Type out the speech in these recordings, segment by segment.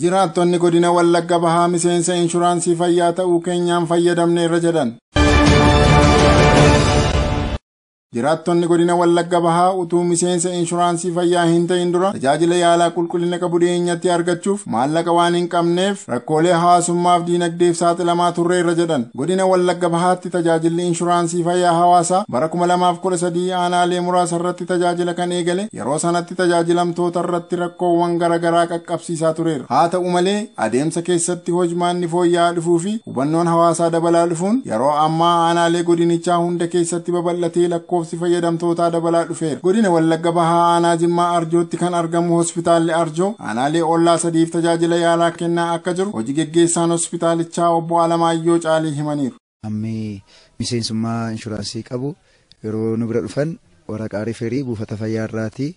Jiraattonni godina Wallagga Bahaa miseensa inshuraansii fayyaa ta'uu keenyaan fayyadamneerra jedhan. Jiraattonni godina Wallagga Bahaa utuu miseensa inshuraansii fayyaa hin ta'in dura tajaajila yaalaa qulqullina qabu dhiyeenyatti argachuuf maallaqa waan hin qabneef rakkoolee hawaasummaaf diinagdeef saaxilamaa turreerra jedhan. Godina Wallagga Bahaatti tajaajilli inshuraansii fayyaa hawaasaa bara 2013 aanaalee muraasa irratti tajaajila kan eegale yeroo sanatti tajaajilamtoota irratti rakkoowwan garaagaraa qaqqabsiisaa tureera. Haa ta'u malee adeemsa keessatti hojmaanni fooyya'aa dhufuu fi hubannoon hawaasaa dabalaa dhufuun yeroo ammaa aanaalee godinichaa hunda keessatti babal'atee lakkoofsi fayyadamtootaa dabalaa dhufeera. Godina Wallagga Bahaa aanaa Jimmaa Arjootti kan argamu hospitaalli Arjoo aanaalee ollaa sadiif tajaajila yaalaa kennaa akka jiru hojii geggeessaan hospitaalichaa obbo Alamaayyoo Caalii himaniiru. Ammi miseensummaa inshuraansii qabu yeroo nu bira dhufan waraqaa riferii buufata fayyaa irraatii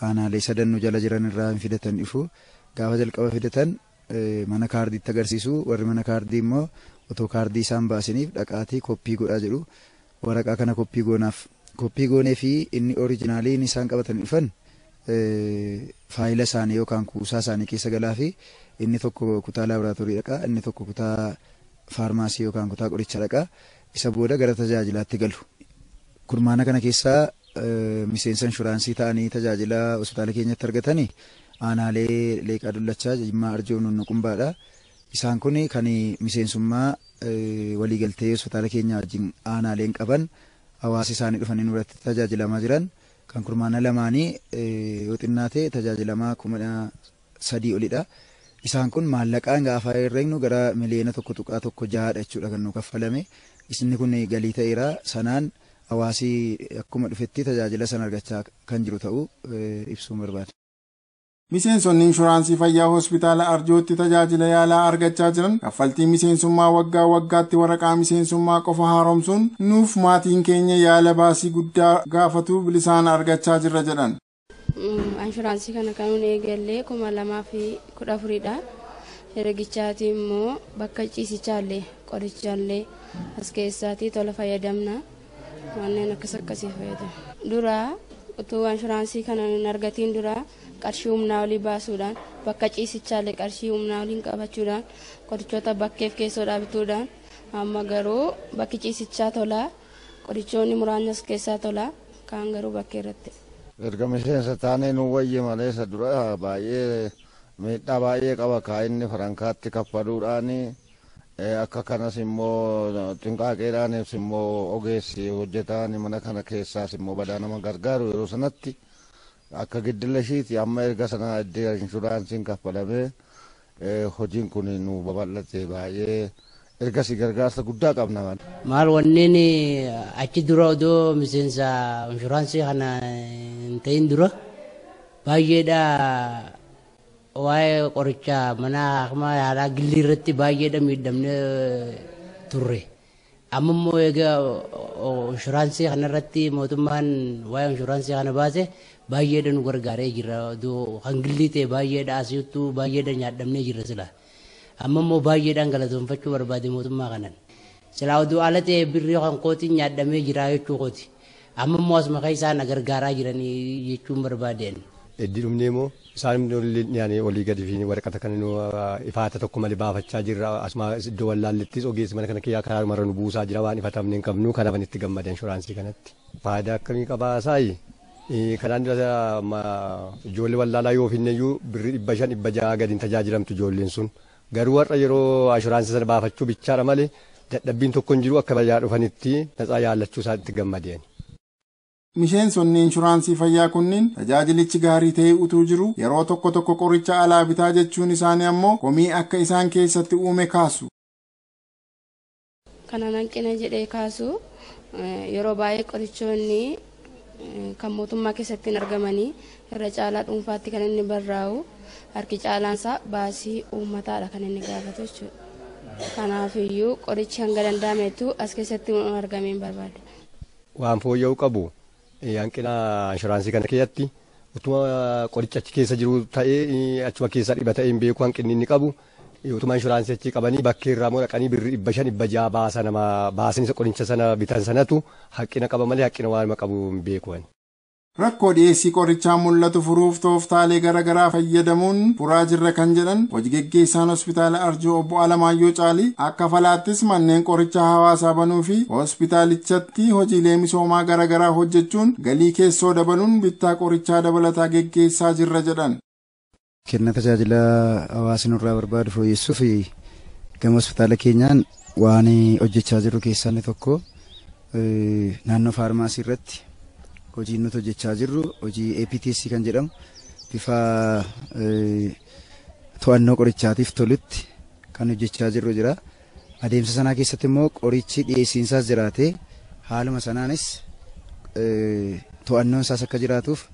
aanaalee sadan nu jala jiran irraa hin fidatan dhufu. Gaafa jalqaba fidatan mana kaardiitti agarsiisu, warri mana kaardii immoo otoo kaardii isaan baasiniif dhaqaatii koppii godhaa jedhu. Waraqaa kana koppii goonaaf. Koppii goonee fi inni orijinaalii inni isaan qabatan dhufan faayila isaanii yookaan kuusaa isaanii keessa galaa fi inni tokko kutaa laaboraatoorii dhaqaa, inni tokko kutaa faarmaasii yookaan kutaa qorichaa dhaqaa, isa booda gara tajaajilaatti galu. Kurmaana kana keessaa miseensa inshuraansii ta'anii tajaajila hospitaala keenyatti argatanii aanaalee Leeqaa Dullachaa, Jimmaa Arjoo, Nunnuqumbaadha. Isaan kun kan miseensummaa waliigaltee hospitaala keenya wajjin aanaaleen qaban hawaasa isaanii dhufanii nurratti tajaajilamaa jiran kan kurmaana lamaanii yoo xinnaate tajaajilamaa 3,000 olidha. Isaan kun maallaqaan gaafa herregnu gara 1.16 miliyoonaa jechuudha kan nu kaffalame. Inni kun galii ta'eera. Sanaan hawaasi akkuma dhufetti tajaajila sana argachaa kan jiru ta'uu ibsuun barbaada. Miseensonni inshuraansii fayyaa hospitaala Arjootti tajaajila yaalaa argachaa jiran kaffaltii miseensummaa waggaa waggaatti waraqaa miseensummaa qofa haaromsuun nuuf maatiin keenya yaala baasii guddaa gaafatu bilisaan argachaa jirra jedhan. Inshuraansii kana kan nuyi eegallee 2014dha. Herregichaati immoo bakka ciisichaallee qorichaallee as keessaatii tola fayyadamna. Wanneen akkas akkasii fayyadamu. Dura utuu inshuraansii kana hin argatiin dura qarshii humnaa olii baasuudhaan bakka ciisichaallee qarshii humnaa oliin qabachuudhaan qorichoota bakkeef keessoodhaa bituudhaan amma garuu bakki ciisichaa tolaa, qorichoonni muraasni as keessaa tolaa, kaan garuu bakkee irratti. Erga miseensa taanee nu wayye malee isa dura baay'ee miidhaa baay'ee qaba kaa'inni farankaatti kaffaluudhaan akka kanas immoo xinqaaqeedhaanis immoo ogeessi hojjetaan mana kana keessaas immoo badaa nama gargaaru yeroo sanatti akka giddila ishiiti. Amma erga sana iddoo inshuraansiin kaffalamee hojiin kun nu babal'ate baay'ee ergasii gargaarsa guddaa qabna. Maal wanneen achi dura odoo miseensa inshuraansii kana hin ta'in dura baay'eedha waa'ee qorichaa mana hakimaa yaalaa gillii irratti baay'eedha miidhamnee turre. Amma immoo egaa inshuraansii kana irratti mootummaan waa'ee inshuraansii kana baase baay'eedha nu gargaaree jira. Kan gillii ta'e baay'eedha asittuu baay'eedha nyaadhamnee jirra sila. Amma immoo baay'eedhaan galatoonfachuu barbaade mootummaa kanan. Silaa oduu ala ta'e birrii kan kootiin nyaadhamee jira jechuu kooti. Amma immoo asuma keessaa na gargaaraa jiranii jechuun barbaadeen. Iddii dhumnee immoo isaan olii gadi fi waraqata kan nu ifaata tokko malee baafachaa jirra. Asuma iddoo wallaallettis ogeessi mana kana kiyyaa karaa marra nu buusaa jira waan ifatamne hin qabnu kanaaf itti gammada inshuraansii kanatti. Faayidaa akkamii qabaa saayi? Kanaan dura ijoollee wallaalaa yoo finne iyyuu birrii 500 600 gadiin tajaajilamtu ijoolleen sun. Garuu warra yeroo inshuraansii sana baafachuu bichaadha malee dadhabbiin tokko hin jiru akka bayyaa dhufanitti natsaa yaallachuu isaatti gammadeen. Miseensonni inshuraansii fayyaa kunniin tajaajilichi gaarii ta'ee utuu jiru yeroo tokko tokko qoricha alaa bitaa jechuun isaanii ammoo komii akka isaan keessatti uume kaasu. Kana hanqina jedhee kaasu yeroo baay'ee qorichoonni kan mootummaa keessatti hin argamanii irra caalaa dhuunfaatti kan inni barraa'u harki caalaansaa baasii uummataadha kan inni gaafatu jechuudha. Kanaafiyyuu qorichi hanga danda'ametu as keessatti argamee hin barbaadu. Waan fooyya'uu qabu hanqina inshuraansii kana keessatti utuma qoricha achi keessa jiru ta'ee achuma keessa dhiba ta'ee hin beeku hanqinni inni qabu utuma inshuraansii achi qabanii bakkee irraa immoo dhaqanii birrii 500 600 baasa nama baasan qoricha sana bitan sanatu hanqina qaba malee hanqina waanuma qabu hin beeku. Rakkoo dhiyeessii qorichaa mul'atu furuuf tooftaalee garaagaraa fayyadamuun furaa jirra kan jedhan hojii geggeessaan hospitaala Arjoo obbo Alamaayyoo Caalii akka falaattis manneen qorichaa hawaasaa banuu fi hospitaalichatti hojiilee misoomaa garaagaraa hojjechuun galii keessoo dabaluun bittaa qorichaa dabalataa geggeessaa jirra jedhan. Kenna tajaajila hawaasni nurraa barbaadu fooyyessuuf gama hospitaala keenyaan waan hojjechaa jirru keessaa inni tokko naannoo faarmaasii irratti hojii nuti hojjechaa jirru hojii APTS kan jedhamu bifa to'annoo qorichaatiif tolutti kan hojjechaa jirru jira. Adeemsa sanaa keessatti immoo qorichi dhiyeessiinsaas jiraate haaluma sanaanis to'annoon isaas akka jiraatuuf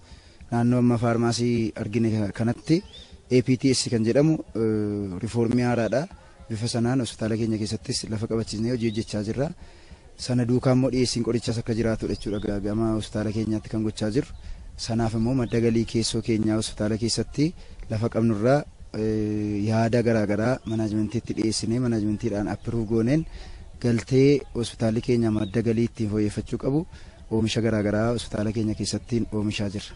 naannoo amma faarmaasii argine kanatti APTS kan jedhamu riifoormii haaraadha. Bifa sanaan hospitaala keenya keessattis lafa qabachiisnee hojii hojjechaa jirra. Sana duukaa immoo dhiyeessiin qorichaas akka jiraatudha jechuudha gama hospitaala keenyaatti kan gochaa jirru. Sanaaf immoo madda galii keessoo keenyaa hospitaala keessatti lafa qabnurraa yaada garaagaraa manaajimentiitti dhiyeessinee manaajimentiidhaan appiruuf gooneen galtee hospitaalli keenya madda galii ittiin fooyyeffachuu qabu oomisha garaagaraa hospitaala keenya keessatti oomishaa jirra.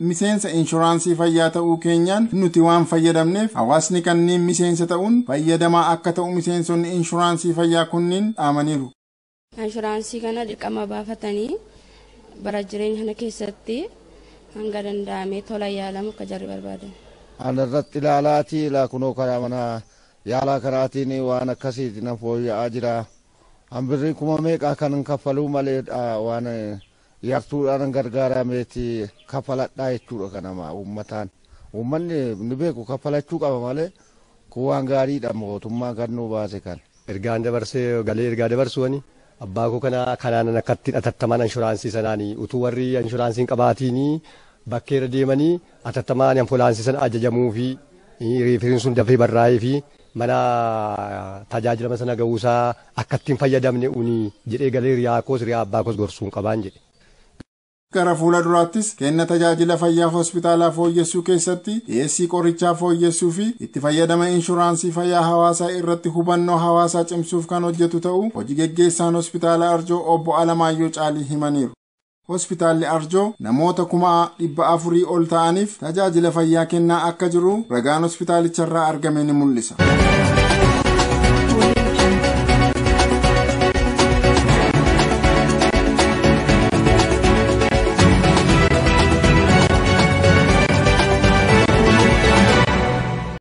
Miseensa inshuraansii fayyaa ta'uu keenyaan nuti waan fayyadamneef hawaasni kanneen miseensa ta'uun fayyadamaa akka ta'u miseensonni inshuraansii fayyaa kunniin dhaamaniiru. Inshuraansii kana dirqama baafatanii bara jireenya kana keessatti hanga danda'ame tola yaalamu akka jarri barbaadan. Ana irratti ilaalaatii ilaa kunoo karaa mana yaalaa karaatiin waan akkasiiti na fooyya'aa jira. Hambirri kuma meeqaa kan kaffaluu malee waan yartuudhaan gargaarameeti kaffaladhaa jechuudha kanama uummataan. Uummanni ni beeku kaffalachuu qaba malee kun waan gaariidha mootummaan kan nu baase kan. Ergaan dabarsee galee ergaa dabarsuwani abbaa koo kana kanaan akkatti atattamaan inshuraansii sanaanii utuu warri inshuraansii hin qabaatiin bakkeerra deemanii atattamaan ambulaansii sana ajajamuu fi riifiriin sun dafee barraa'ee fi mana tajaajilama sana ga'uusaa akka ittiin fayyadamne uni jedhee galee riyaa koos riyaa abbaa koos gorsuun qabaan jedhe. Gara fuula duraattis kenna tajaajila fayyaa hospitaalaa fooyyessuu keessatti dhiyeessii qorichaa fooyyessuu fi itti fayyadama inshuraansii fayyaa hawaasaa irratti hubannoo hawaasaa cimsuuf kan hojjetu ta'uu hojii geggeessaan hospitaala Arjoo obbo Alamaayyoo Caalii himaniiru. Hospitaalli Arjoo namoota 400,000 ol ta'aniif tajaajila fayyaa kennaa akka jiru ragaan hospitaalicharraa argame ni mul'isa.